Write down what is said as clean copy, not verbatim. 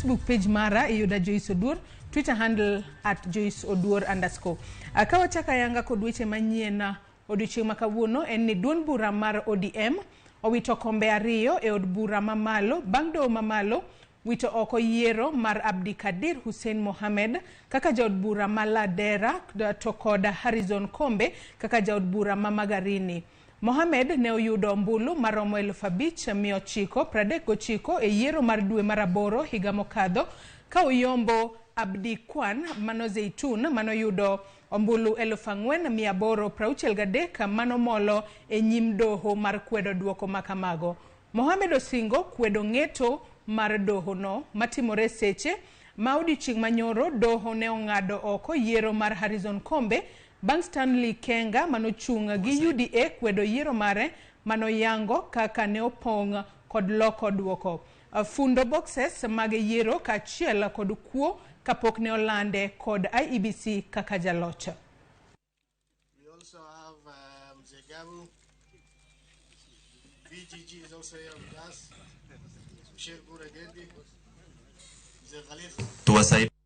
Facebook page mara iyuda Joyce Oduor, Twitter handle at Joyce Oduor underscore. Ka wachako ayanga kod weche manyien odiochieng' ma kawuono en ni duond bura mar ODM owito kombe ariyo e od bura mamalo bang' doho mamalo wito oko yiero mar Abdikadir Hussein Mohamed kaka jaod bura ma Ladera to kod Harrison Kombe kaka jaod bura ma Magarini. Mohamed ne oyudo ombulu maromo 5939 e yiero mar dwe mar aboro higa mokadho ka oyombo Abdi Kwan mano Zeitun manoyudo ombulu 4863 manomolo e nyim doho mar kwedo duoko makamago. Mohamed osingo kwedo ng'eto mar doho no matimore seche ma odiochieng' manyoro doho ne ong'ado oko yiero mar Harrison Kombe bang' Stanley Kenga manochung' gi UDA kwedo yiero mare manoyango kaka ne opong' kod loko duoko. Fundo boxes mag yiero kaachiel kod kuo kapok ne olande kod IEBC kaka jaloch. We also have Mzee Gabu. BGG is also here with us. Bashir Gura Gendi. Mzee Khalif. Tuwasaidie.